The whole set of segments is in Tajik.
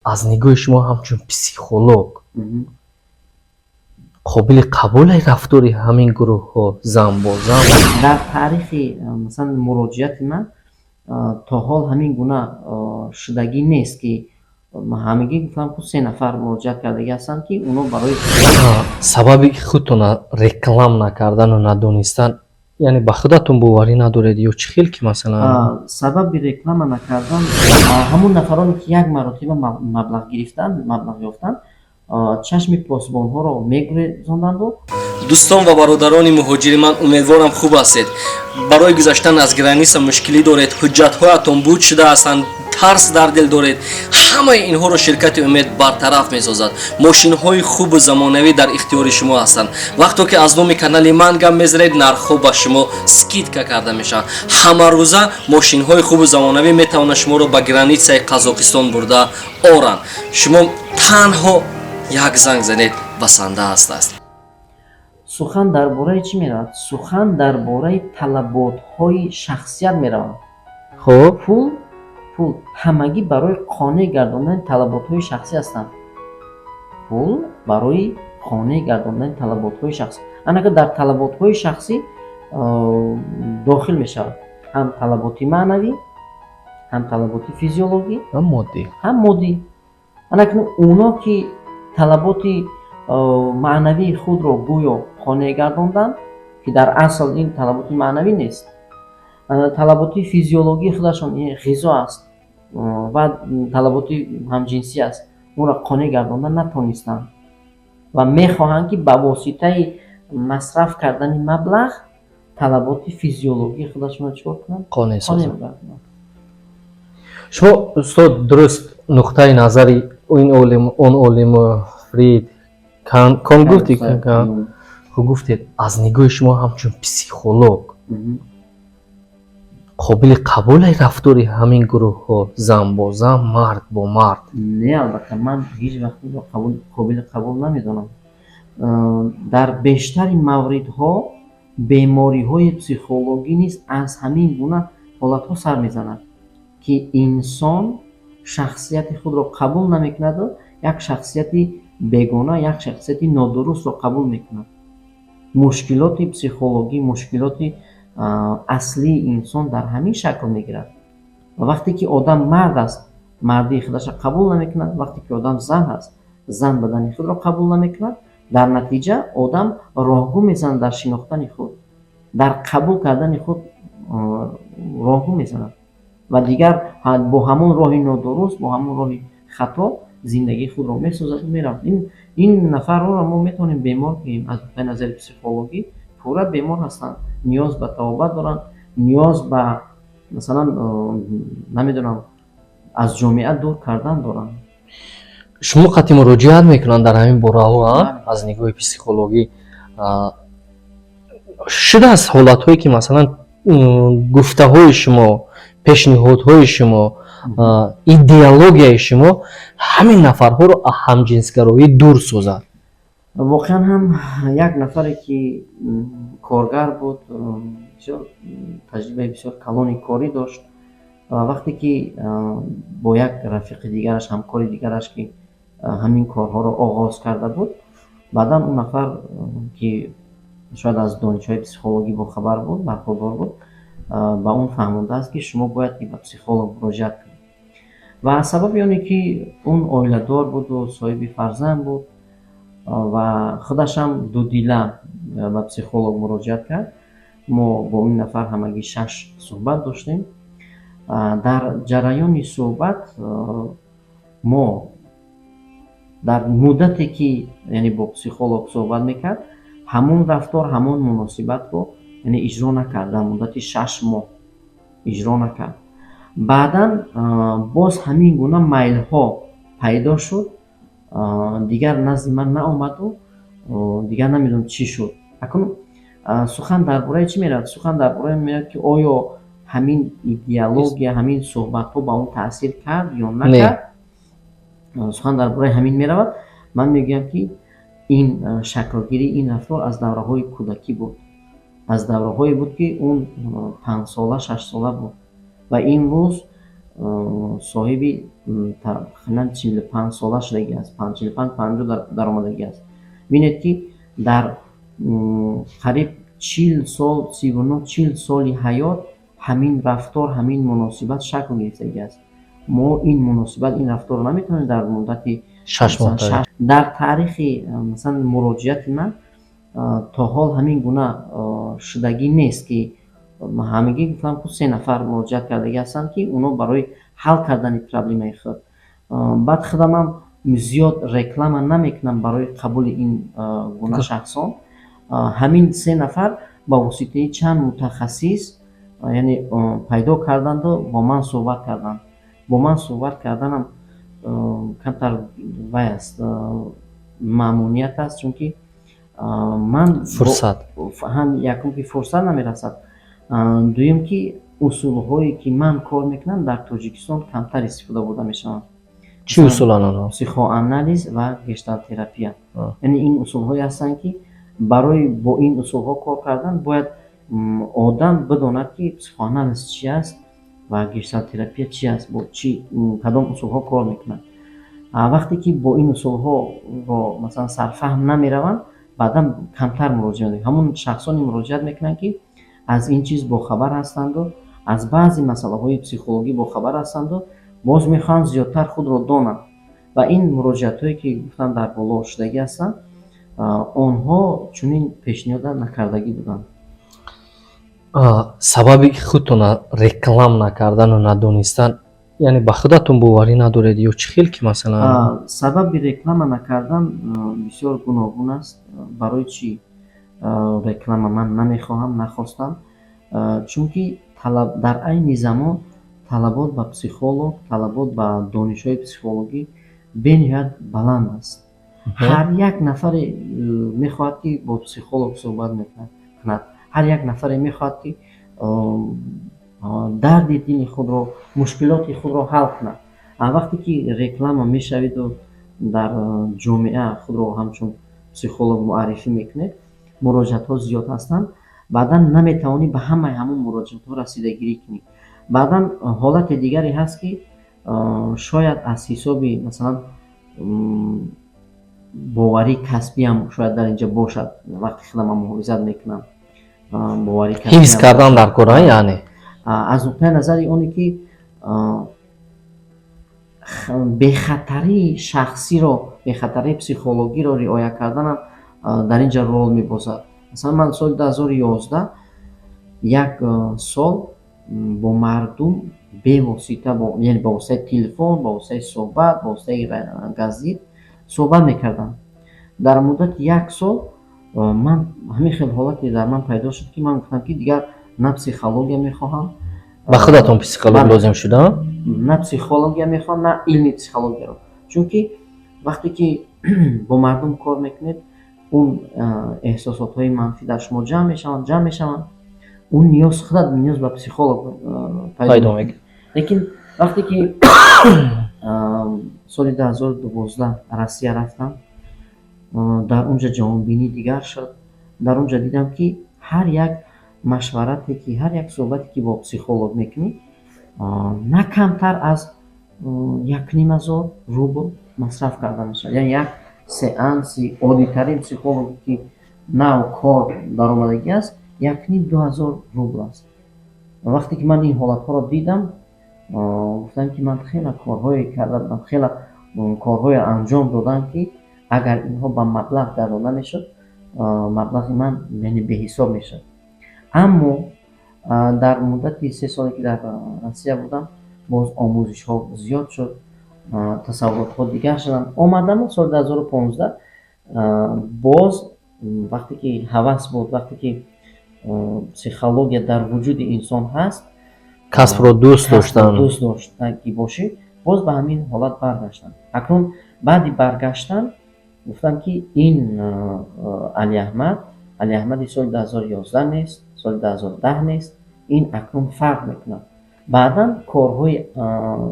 Аз нигоҳи шумо ҳамчун психолог қобили қабуле рафтори ҳамин гурӯҳҳо, зан бо зан? Дар таърихи, масалан, муроҷиати ман то ҳол ҳамин гуна шудагӣ нест, ки ҳамагӣ гуфтам, ку се нафар муроҷиат кардагӣ ҳастанд, ки оно барои Сабаби худтона реклам накардану надонистан, яъне ба худатон боварӣ надоред ё чӣ хел ки, масалан? Сабаби реклама накардан, ҳамон нафароне, ки як маротиба маблағ гирифтанд, маблағ ёфтанд, чашми посбонҳоро мегурезонданду. Дӯстон ва бародарони муҳоҷири ман, умедворам, хуб ҳастед. Барои гузаштан аз граница мушкилӣ доред, ҳуҷҷатҳоятон буд шуда ҳастанд, тарс дар дил доред, ҳамаи инҳоро ширкати «Умед» бартараф месозад. Мошинҳои хубу замонавӣ дар ихтиёри шумо ҳастанд. Вақто ки аз номи канали ман гап мезанед, нархҳо ба шумо скидка карда мешаванд. Ҳамарӯза мошинҳои хубу замонавӣ метавонад шуморо ба границаи Қазоқистон бурда оранд. Шумо танҳо як занг занед, басанда ҳастааст. Сухан дар бораи чӣ меравад? Сухан дар бораи талаботҳои шахсият меравад. Хуб. Пул ҳамагӣ барои қонеъ гардондани талаботҳои шахсӣ ҳастанд. Пул барои қонеъ гардондани талаботҳои шахсӣ, анака дар талаботҳои шахсӣ дохил мешавад ҳам талаботи маънавӣ, ҳам талаботи физиологӣ, ҳам моддӣ. Ҳам моддӣ. Анакун оно ки талаботи маънавии худро гӯё қонеъ гардонданд, ки дар асл ин талаботи маънавӣ нест, талаботи физиологии худашон, ин ғизо аст ва талаботи ҳамҷинсӣ аст, онро қонеъ гардонда натонистанд ва мехоҳанд, ки ба воситаи масраф кардани маблағ талаботи физиологии худашонро чӣ кор кунанд? Қонеъ Қонеъ созанд. гардонанд. Шумо, устод, дуруст нуқтаи назари ин олим, он олиму Фрид Кон гуфтӣ, хуб гуфтед. Аз нигоҳи шумо ҳамчун психолог қобили қабуле рафтори ҳамин гурӯҳҳо, зан бо зан, мард бо мард? Не, албатта, ман ҳеҷ вақт инро қобили қабул намедонам. Дар бештари мавридҳо бемориҳои психологӣ низ аз ҳамин гуна ҳолатҳо сар мезанад, ки инсон шахсияти худро қабул намекунаду як шахсияти бегона, як шахсияти нодурустро қабул мекунад. Мушкилоти психологӣ, мушкилоти аслии инсон дар ҳамин шакл мегирад. Ва вақте ки одам мард аст, мардии худашро қабул намекунад, вақте ки одам зан аст, зан будани худро қабул намекунад, дар натиҷа одам роҳгум мезанад дар шинохтани худ, дар қабул кардани худ роҳгум мезанад ва дигар бо ҳамон роҳи нодуруст, бо ҳамон роҳи хато зиндагии худро месозаду меравад. Ин нафарҳоро мо метавонем бемор гӯем. Аз нуқтаи назари психологӣ пурра бемор ҳастанд, ниёз ба табобат доранд, ниёз ба, масалан, намедонам, аз ҷомеа дур кардан доранд. Шумо қатъи муроҷиат мекунанд дар ҳамин бораҳо, аз нигоҳи психологӣ шудааст ҳолатҳое, ки, масалан, гуфтаҳои шумо, пешниҳодҳои шумо, идеологияи шумо ҳамин нафарҳоро аз ҳамҷинсгароӣ дур созад? Воқеан ҳам, як нафаре, ки коргар буд, бисёр таҷрибаи бисёр калони корӣ дошт, ва вақте ки бо як рафиқи дигараш, ҳамкори дигараш, ки ҳамин корҳоро оғоз карда буд, баъдан он нафар, ки шояд аз донишҳои психологӣ бохабар буд, бархурдор буд, ба он фаҳмондааст, ки шумо бояд ки ба психолог муроҷиат кунед. Ва аз сабаби оне ки он оиладор буду соҳиби фарзанд буд ва худашам дудила ба психолог муроҷиат кард. Мо бо ин нафар ҳамагӣ шаш суҳбат доштем. Дар ҷараёни суҳбат мо дар муддате, ки, яъне, бо психолог суҳбат мекард, ҳамон рафтор, ҳамон муносибатро, яъне, иҷро накард. Дар муддати 6 моҳ иҷро накард. Баъдан боз ҳамин гуна майлҳо пайдо шуд, дигар назди ман наомаду дигар намедонам, чӣ шуд. Акнун сухан дар бораи чӣ меравад? Сухан дар бораи он меравад, ки оё ҳамин идеология, ҳамин суҳбатҳо ба он таъсир кард ё накард. Сухан дар бораи ҳамин меравад. Ман мегӯям, ки ин шаклгирии ин рафтор аз давраҳои кӯдакӣ буд, аз давраҳое буд, ки он 5-сола, 6-сола буд ва имрӯз Соҳиби тахминан 45 сола шудагӣ аст, 45, 50 даромадагӣ аст. Бинед, ки дар қариб 40 сол, 39, 40 соли ҳаёт ҳамин рафтор, ҳамин муносибат шакл гирифтагӣ аст. Мо ин муносибат, ин рафторро наметавонем дар муддати 6 моҳ. Дар таърихи, масалан, муроҷиати ман то ҳол ҳамин гуна шудагӣ нест, ки ҳамагӣ гуфтам, ку, се нафар муроҷиат кардагӣ ҳастанд, ки онҳо барои ҳал кардани проблемаи худ. Баъд худамам зиёд реклама намекунам барои қабули ин гуна шахсон. Ҳамин се нафар ба воситаи чанд мутахассис, яъне, пайдо карданду бо ман суҳбат карданд. Бо ман суҳбат карданам камтар вай аст, мамнуният аст, чунки ман фурсат ҳам, якум, ки фурсат намерасад, дуюм, ки усулҳое, ки ман кор мекунам, дар Тоҷикистон камтар истифода бурда мешаванд. Чӣ усулан онҳо? Психоанализ ва гештальтерапия. Яъне ин усулҳое ҳастанд, ки барои бо ин усулҳо кор кардан бояд одам бидонад, ки психоанализ чи аст ва гештальтерапия чи аст, бо чи, кадом усулҳо кор мекунад. Вақте ки бо ин усулҳоро, масалан, сарфаҳм намераванд, баъдан камтар муроҷиат мекунанд. Ҳамон шахсоне муроҷиат мекунанд, ки аз ин чиз бохабар ҳастанду аз баъзе масъалаҳои психологӣ бохабар ҳастанду боз мехоҳанд зиёдтар худро донанд. Ва ин муроҷиатҳое, ки гуфтам, дар боло шудагӣ ҳастанд, онҳо чунин пешниҳода накардагӣ буданд. Сабаби худтона реклам накардану надонистан, яъне ба худатон боварӣ надоред ё чӣ хел ки, масалан? Сабаби реклама накардан бисёр гуногун аст. Барои чӣ реклама ман намехоҳам, нахостам? Чунки дар айни замон талабот ба психолог, талабот ба донишҳои психологӣ бениҳоят баланд аст. Ҳар як нафаре мехоҳад, ки бо психолог суҳбат кунад. Ҳар як нафаре мехоҳад, ки дарди дили худро, мушкилоти худро ҳал кунад. Вақте ки реклама мешавиду дар ҷомеа худро ҳамчун психолог муаррифӣ мекунед, муроҷиатҳо зиёд ҳастанд. Баъдан наметавонӣ ба ҳамаи ҳамон муроҷиатҳо расидагирӣ кунӣ. Баъдан ҳолати дигаре ҳаст, ки шояд аз ҳисоби, масалан, боварии касбиам шояд дар инҷа бошад. Вақти худамам муҳофизат мекунам, боварии ҳифз кардан дар кор, яъне. Аз нуқтаи назари оне ки бехатарии шахсиро, бехатарии психологиро риоя карданам дар ин ҷа рол мебозад. Масалан, ман соли 2011 як сол бо мардум бевосита, яъне ба воситаи телефон, ба воситаи суҳбат, ба воситаи газет суҳбат мекардам. Дар муддати як сол ман ҳамин хел ҳолате дар ман пайдо шуд, ки ман гуфтам, ки дигар на психология мехоҳам. Ба худатон психолог лозим шуда? На психология мехоҳам, на илми психологияро, чунки вақте ки бо мардум кор мекунед, он эҳсосотҳои манфӣ дар шумо ҷамъ мешаванд, ҷамъ мешаванд, он ниёз, худат ниёз ба психолог пайдо мекунад. Лекин вақте ки соли 2012 Россия рафтам, дар он ҷо ҷаҳонбинӣ дигар шуд. Дар он ҷо дидам, ки ҳар як машварате ки, ҳар як суҳбате ки бо психолог мекунӣ, на камтар аз 1500 рубл масраф карда мешавад. Яъне як сеанси оддитарин психологе, ки нав кор даромадагӣ аст, 1500-2000 рубл аст. Вақте ки ман ин ҳолатҳоро дидам, гуфтам, ки ман хеле корҳое карда будам, хеле корҳое анҷом додам, ки агар инҳо ба маблағ гардонда мешуд, маблағи ман, яъне, беҳисоб мешуд. Аммо дар муддати 3 соле, ки дар Россия будам, боз омӯзишҳо зиёд шуд, тасаввуротҳо дигар шуданд. Омадам соли 2015, боз вақте ки ҳавас буд, вақте ки психология дар вуҷуди инсон ҳаст, касбро дӯст доштан, дӯст доштагӣ бошӣ, боз ба ҳамин ҳолат баргаштам. Акнун баъди баргаштан гуфтам, ки ин Алиаҳмад, Алиаҳмади соли 2011 нест, соли 2010 нест, ин акнун фарқ мекунад. Баъдан корҳои,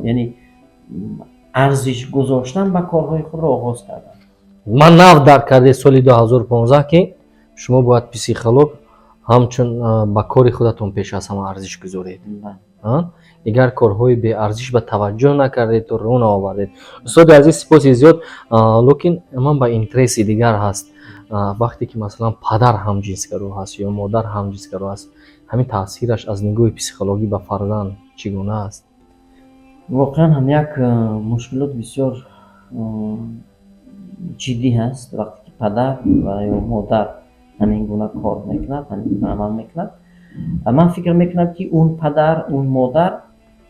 яъне арзиш гузоштан ба корҳои худро оғоз кардам. Ман нав дарк карде соли 2015, ки шумо бояд психолог ҳамчун ба кори худатон пеш аз ҳама арзиш гузоред. Дигар корҳои беарзиш ба таваҷҷӯҳ накардеду рӯ наовардед. Устоди азиз, сипоси зиёд. Лекин ман ба интереси дигар ҳаст. Вақте ки, масалан, падар ҳамҷинсгаро ҳаст ё модар ҳамҷинсгаро ҳаст, ҳамин таъсираш аз нигоҳи психологӣ ба фарзанд чӣ гуна аст? Воқеан ҳам як мушкилот бисёр ҷиддӣ ҳаст, вақте ки падар ва ё модар ҳамин гуна кор мекунад, ҳамин гуна амал мекунад. Ман фикр мекунам, ки он падар, он модар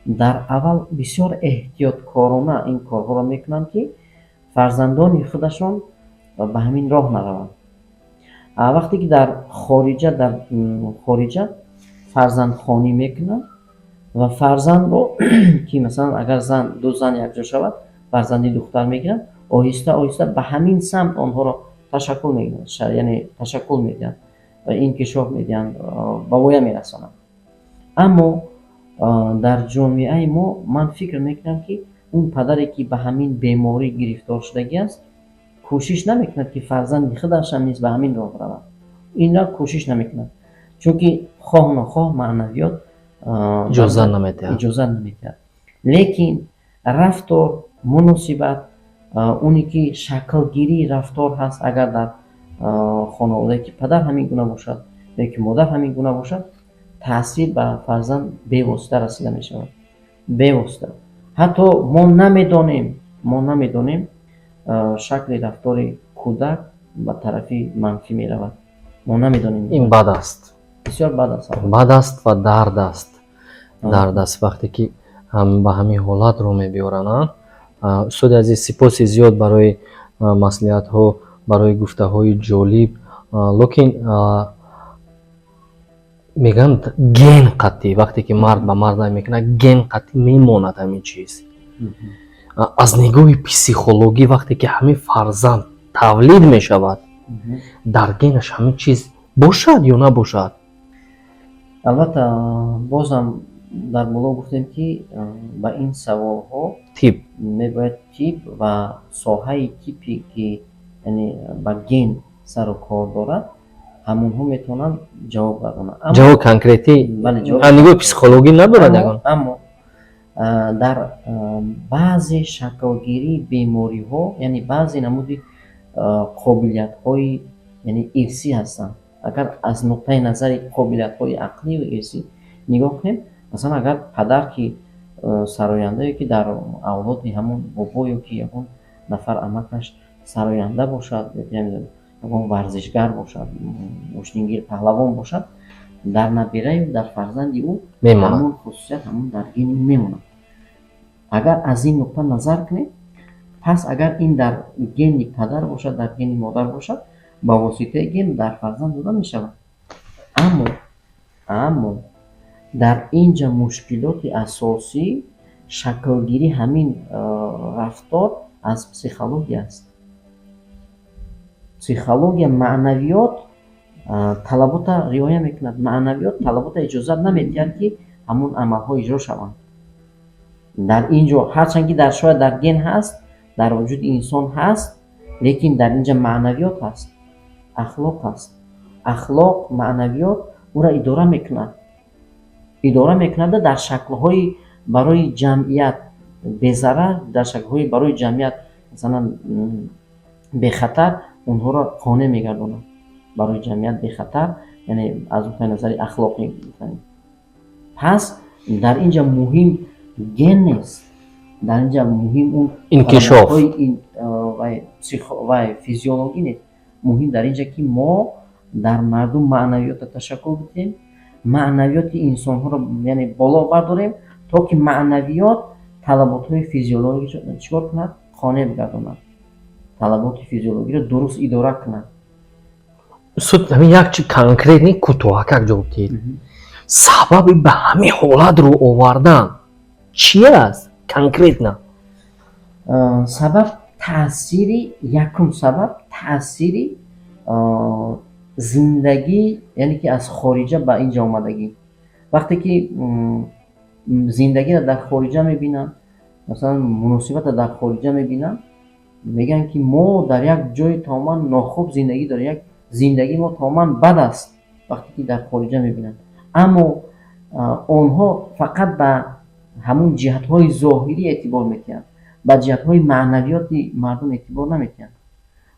дар аввал бисёр эҳтиёткорона ин корҳоро мекунанд, ки фарзандони худашон ба ҳамин роҳ нараванд. Вақте ки дар хориҷа фарзандхонӣ мекунанд ва фарзандро ки, масалан, агар зан, ду зан якҷо шавад, фарзанди духтар мегиранд, оҳиста оҳиста ба ҳамин самт онҳоро ташаккул мекунанд, яъне ташаккул медиҳанд ва инкишоф медиҳанд, ба воя мерасонанд. Аммо дар ҷомеаи мо ман фикр мекунам, ки он падаре, ки ба ҳамин беморӣ гирифтор шудагӣ аст, кӯшиш намекунад, ки фарзанди худашам низ ба ҳамин роҳ равад. Инро кӯшиш намекунад, чунки хоҳ нохоҳ маънавиёт иҷозат наметиҳад. Иҷозат намедиҳад. Лекин рафтор, муносибат, оне ки шаклгирии рафтор ҳаст, агар дар хонаводае ки падар ҳамин гуна бошад ё ки модар ҳамин гуна бошад, таъсир ба фарзанд бевосита расида мешавад, бевосита. Ҳатто мо намедонем, шакли рафтори кӯдак ба тарафи манфӣ меравад, мо намедонем. Ин бад аст. Бисёр бад аст. Бад аст ва дард аст, дард аст, вақте ки ба ҳамин ҳолат рӯ мебиёранд. Устоди азиз, сипоси зиёд барои маслиҳатҳо, барои гуфтаҳои ҷолиб. Лекин мегӯянд, ген қатъӣ, вақте ки мард ба мард най мекунад, ген қатъӣ мемонад ҳамин чиз. Аз нигоҳи психологӣ, вақте ки ҳамин фарзанд тавлид мешавад, дар генаш ҳамин чиз бошад ё набошад? Албатта, бозам дар боло гуфтем, ки ба ин саволҳо тиб мебояд тиб ва соҳаи тибе, ки яъне ба ген сару кор дорад, ҳамонҳо метавонанд ҷавоб гардонанд. Ҷавоб конкретӣ аз нигоҳи психологӣ надорад ягон? Аммо дар баъзе шаклгирии бемориҳо, яъне баъзе намуди қобилиятҳои, яъне ирсӣ ҳастанд. Агар аз нуқтаи назари қобилиятҳои ақлию ирсӣ нигоҳ кунем, масалан, агар падар ки сарояндае, ки дар авлоди ҳамон бобо ё ки ягон нафар амакаш сароянда бошад, ягон варзишгар бошад, гӯштингир, паҳлавон бошад, дар набираю дар фарзанди ӯ ҳамон хусусият, ҳамон дар гени ӯ мемонад. Агар аз ин нуқта назар кунем, пас агар ин дар гени падар бошад, дар гени модар бошад, ба воситаи ген дар фарзанд дода мешавад. Аммо дар ин ҷа мушкилоти асосӣ шаклгирии ҳамин рафтор аз психология аст. Психология, маънавиёт талабота риоя мекунад, маънавиёт талабота иҷозат намедиҳад, ки ҳамон амалҳо иҷро шаванд. Дар ин ҷо ҳарчанд ки дар шояд дар ген ҳаст, дар вуҷуди инсон ҳаст, лекин дар ин ҷа маънавиёт ҳаст, ахлоқ ҳаст. Ахлоқ, маънавиёт ӯро идора мекунад, идора мекунада дар шаклҳои барои ҷамъият безарар, дар шаклҳои барои ҷамъият, масалан, бехатар онҳоро қонеъ мегардонад, барои ҷамъият бехатар, яъне аз нуқтаи назари ахлоқӣ. Пас дар ин ҷа муҳим ген нест, дар ин ҷа муҳим он инкишоф вай физиологӣ нест. Муҳим дар ин ҷа, ки мо дар мардум маънавиётро ташаккул бидиҳем, маънавиёти инсонҳоро, яъне, боло бардорем, то ки маънавиёт талаботҳои физиологиро чӣ кор кунад? Қонеъ бигардонад, талаботи физиологиро дуруст идора кунад. Устод, ҳамин як чи конкретный кӯтоҳакак ҷавоб диҳед: сабаби ба ҳамин ҳолат рӯ овардан чи аст конкретно? Сабаб таъсири, якум сабаб таъсири зиндагӣ, яъне ки аз хориҷа ба ин ҷо омадагӣ. Вақте ки зиндагиро дар хориҷа мебинанд, масалан, муносибатро дар хориҷа мебинанд, мегӯянд, ки мо дар як ҷои тамоман нохуб зиндагӣ дорем, як зиндагии мо тамоман бад аст, вақте ки дар хориҷа мебинанд. Аммо онҳо фақат ба Ҳамун ҷиҳатҳои зоҳирӣ эътибор метиҳанд, ба ҷиҳатҳои маънавиёти мардум эътибор наметиҳанд.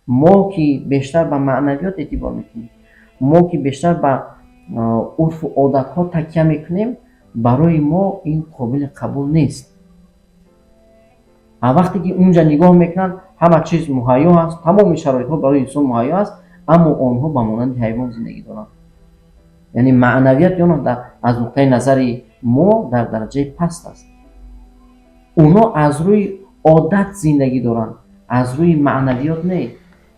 Мо ки бештар ба маънавиёт эътибор метиҳем, мо ки бештар ба урфу одатҳо такя мекунем, барои мо ин қобили қабул нест. А вақте ки унҷа нигоҳ мекунанд, ҳама чиз муҳайё аст, тамоми шароитҳо барои инсон муҳайё аст, аммо онҳо ба монанди ҳайвон зиндагӣ доранд. Яъне маънавияти онҳо аз нуқтаи назари мо дар дараҷаи паст аст. Онҳо аз рӯи одат зиндагӣ доранд, аз рӯи маънавиёт не,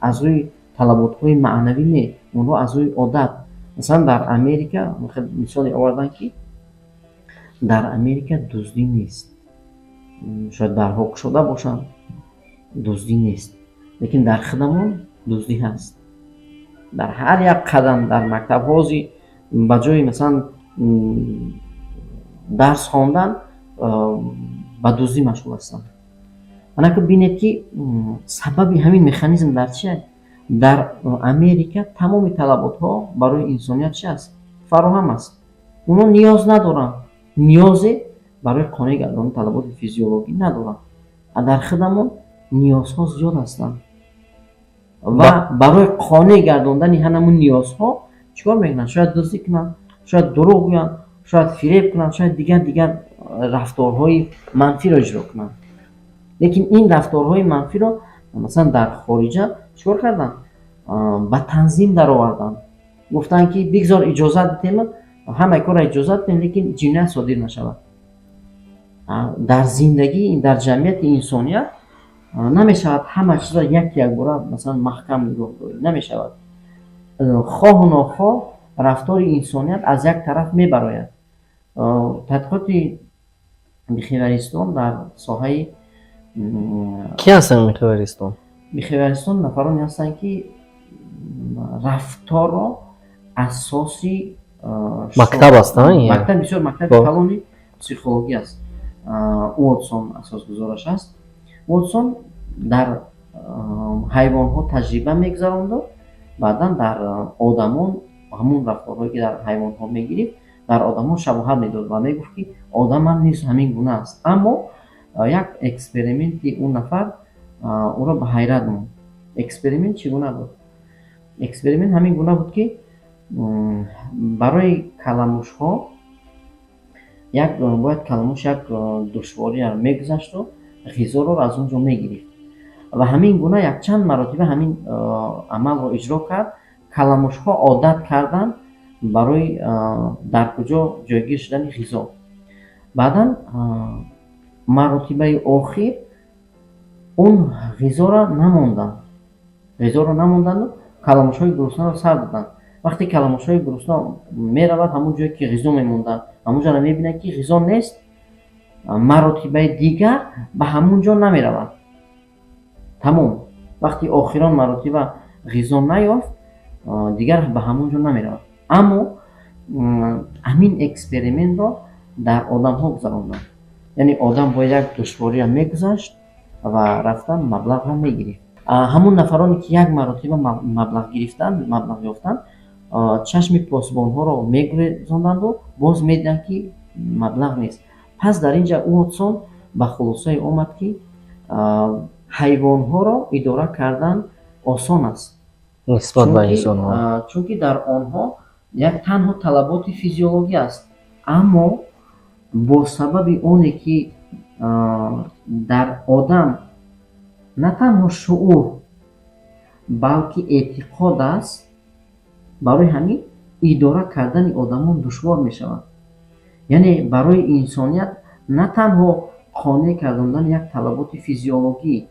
аз рӯи талаботҳои маънавӣ не, онҳо аз рӯи одат. Масалан, дар Америка мисоле оварданд, ки дар Америка дуздӣ нест. Шояд дарҳо кушода бошанд, дуздӣ нест, лекин дар худамон дуздӣ ҳаст. Дар ҳар як қадам, дар мактабҳози ба ҷои, масалан, дарс хондан, ба дуздӣ машғул ҳастанд. Анаку бинед, ки сабаби ҳамин механизм дар чи аст. Дар Америка тамоми талаботҳо барои инсоният чи аст? Фароҳам аст. Онҳо ниёз надоранд, ниёзе барои қонеъ гардонии талаботи физиологӣ надоранд. А дар худамон ниёзҳо зиёд ҳастанд ва барои қонеъ гардондани ҳамун ниёзҳо чӣ кор мекунанд? Шояд дуздӣ кунанд, шояд дурӯғ гӯянд, шояд фиреб кунанд, шояд дигар дигар рафторҳои манфиро иҷро кунанд. Лекин ин рафторҳои манфиро, масалан, дар хориҷа чӣ кор карданд? Ба танзим дароварданд. Гуфтанд, ки бигзор иҷозат диҳем, ҳамаи корро иҷозат диҳем, лекин ҷиноят содир нашавад. Дар зиндагӣ, дар ҷамъияти инсоният намешавад ҳама чизро як якбора, масалан, маҳкам нигоҳ дорӣ, намешавад. Хоҳу нохоҳ рафтори инсоният аз як тараф мебарояд. Тадқиқоти бихевиористон дар соҳаи Кӣ ҳастанд бихевиористон? Бихевиористон нафароне ҳастанд, ки рафторро асоси Мактаб ҳастанд? Мактаб, бисёр мактаби калони психологӣ аст. Уотсон асосгузораш аст. Уотсон дар ҳайвонҳо таҷриба мегузаронду баъдан дар одамон ҳамун рафторҳое, ки дар ҳайвонҳо мегирифт, дар одамон шабоҳат медод ва мегуфт, ки одамам низ ҳамин гуна аст. Аммо як эксперименти он нафар ӯро ба ҳайрат монд. Эксперимент чӣ гуна буд? Эксперимент ҳамин гуна буд, ки барои каламушҳо як бояд каламуш як душвориро мегузашту ғизоро аз он ҷо мегирифт. Ва ҳамин гуна якчанд маротиба ҳамин амалро иҷро кард. Каламушҳо одат карданд барои дар куҷо ҷойгир шудани ғизо. Баъдан маротибаи охир он ғизоро намонданд, ғизоро намонданду каламушҳои гуруснаро сар доданд. Вақте каламушҳои гурусна меравад ҳамон ҷое, ки ғизо мемонданд, ҳамон ҷоро мебинад, ки ғизо нест, маротибаи дигар ба ҳамон ҷо намеравад. Тамом, вақти охирон маротиба ғизо наёфт, дигар ба ҳамон ҷо намеравад. Аммо ҳамин экспериментро дар одамҳо гузаронданд. Яъне одам бояд як душвориро мегузашт ва рафтан маблағро мегирифт. Ҳамон нафароне, ки як маротиба маблағ гирифтанд, маблағ ёфтанд, чашми посбонҳоро мегурезонданду боз медиданд, ки маблағ нест. Пас дар ин ҷа Уотсон ба хулосае омад, ки ҳайвонҳоро идора кардан осон аст нисбат ба инсонҳо. Чунки дар онҳо як танҳо талаботи физиологӣ аст. Аммо бо сабаби оне, ки дар одам на танҳо шуур, балки эътиқод аст, барои ҳамин идора кардани одамон душвор мешавад. Яъне барои инсоният на танҳо қонеъ гардондани як талаботи физиологӣ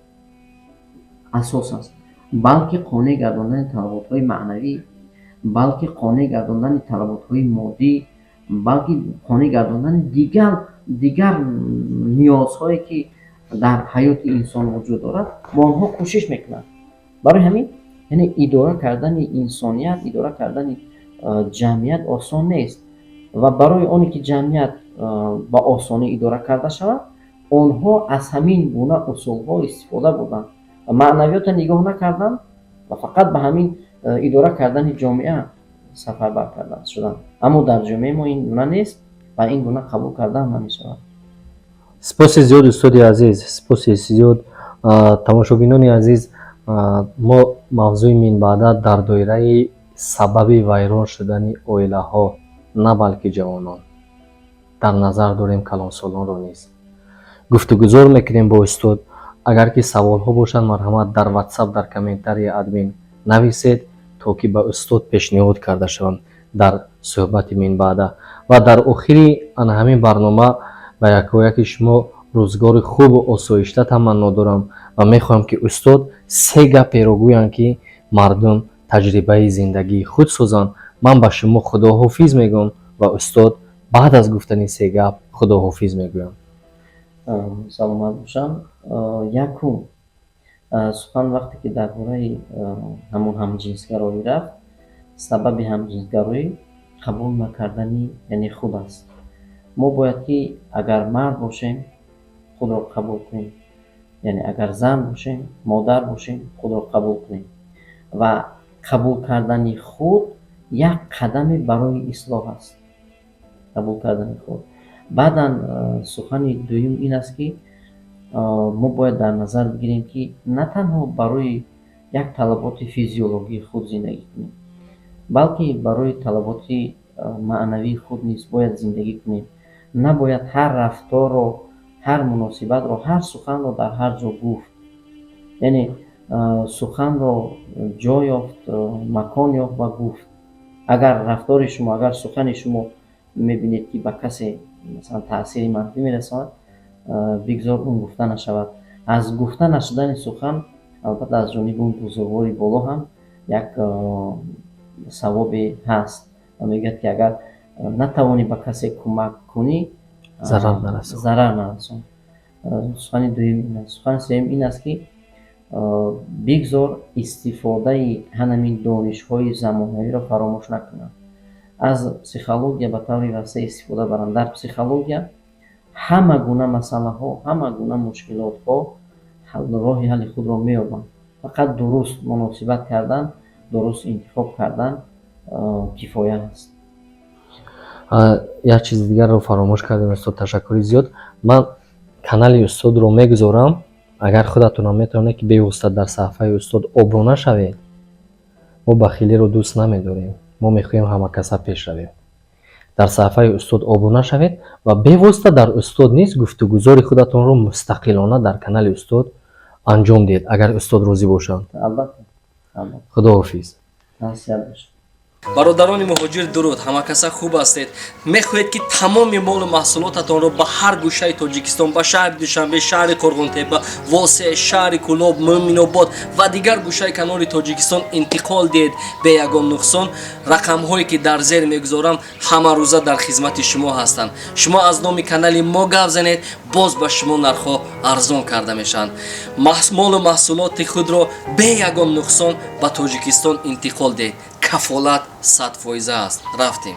асос аст, балки қонеъ гардондани талаботҳои маънавӣ, балки қонеъ гардондани талаботҳои моддӣ, балки қонеъ гардондани дигар ниёзҳое, ки дар ҳаёти инсон вуҷуд дорад, бо онҳо кӯшиш мекунад. Барои ҳамин, яъне идора кардани инсоният, идора кардани ҷамъият осон нест. Ва барои оне, ки ҷамъият ба осонӣ идора карда шавад, онҳо аз ҳамин гуна усулҳо истифода бурданд, маънавиётро нигоҳ накарданд ва фақат ба ҳамин идора кардани ҷомеа сафарбар шуданд. Аммо дар ҷомеаи мо ин гуна нест ва ин гуна қабул кардан намешавад. Сипоси зиёд, устоди азиз, сипоси зиёд. Тамошобинони азиз, мо мавзӯи минбаъда дар доираи сабаби вайрон шудани оилаҳо, на балки ҷавонон, дар назар дорем калонсолонро низ, гуфтугузор мекунем бо устод. Агар ки саволҳо бошанд, марҳамат, дар Ватсап, дар комментарии админ нависед, то ки ба устод пешниҳод карда шаванд дар суҳбати минбаъда. Ва дар охири ана ҳамин барнома ба якояки шумо рӯзгори хубу осоишта таманно дорам ва мехоҳам, ки устод се гаперо гӯянд, ки мардум таҷрибаи зиндагии худ созанд. Ман ба шумо худоҳофиз мегӯям ва устод баъд аз гуфтани се гап худоҳофиз мегӯям. Саломат бошам. Якум сухан, вақте ки дар бораи ҳамон ҳамҷинсгароӣ рафт, сабаби ҳамҷинсгароӣ қабул накардани, яъне, худ аст. Мо бояд ки агар мард бошем, худро қабул кунем, яъне агар зан бошем, модар бошем, худро қабул кунем. Ва қабул кардани худ як қадаме барои ислоҳ аст, қабул кардани худ. Баъдан сухани дуюм ин аст, ки мо бояд дар назар бигирем, ки на танҳо барои як талаботи физиологии худ зиндагӣ кунем, балки барои талаботи маънавии худ низ бояд зиндагӣ кунем. Набояд ҳар рафторро, ҳар муносибатро, ҳар суханро дар ҳар ҷо гуфт, яъне суханро ҷо ёфт, макон ёфт ва гуфт. Агар рафтори шумо, агар сухани шумо мебинед, ки ба касе, масалан, таъсири манфӣ мерасонад, бигзор он гуфта нашавад. Аз гуфта нашудани сухан, албатта, аз ҷониби он бузургвори боло ҳам як савобе ҳаст ва мегӯяд, ки агар натавонӣ ба касе кӯмак кунӣ, зарар нарасон. Зарар нарасон. Сухани дуюм ин аст. Сухани сеюм ин аст, ки бигзор истифодаи ҳанамин донишҳои замонавиро фаромӯш накунанд, аз психология ба таври васеъ истифода баранд. Дар психология ҳама гуна масъалаҳо, ҳама гуна мушкилотҳо роҳи ҳалли худро меёбанд. Фақат дуруст муносибат кардан, дуруст интихоб кардан кифоя аст. Як чизи дигарро фаромӯш кардем, устод, ташаккури зиёд. Ман канали устодро мегузорам, агар худатонам метавонед, ки бевосита дар саҳифаи устод обуна шавед. Мо бахилиро дӯст намедорем, мо мехоҳем ҳамакаса пеш равем. Дар саҳифаи устод обуна шавед ва бевосита дар устод низ гуфтугузори худатонро мустақилона дар канали устод анҷом диҳед, агар устод розӣ бошанд. Албатта, албатта. Худоҳофиз. Насиҳат бошад. Бародарони муҳоҷир, дуруд! Ҳамакаса хуб ҳастед? Мехоҳед, ки тамоми молу маҳсулотатонро ба ҳар гӯшаи Тоҷикистон, ба шаҳри Душанбе, шаҳри Қурғонтепа, Восеъ, шаҳри Кӯлоб, Мӯминобод ва дигар гӯшаи канори Тоҷикистон интиқол диҳед бе ягон нуқсон? Рақамҳое, ки дар зер мегузорам, ҳамарӯза дар хизмати шумо ҳастанд. Шумо аз номи канали мо гап занед, боз ба шумо нархҳо арзон карда мешаванд. Молу маҳсулоти худро бе ягон нуқсон ба Тоҷикистон интиқол диҳед. Кафолат 100% аст. Рафтем.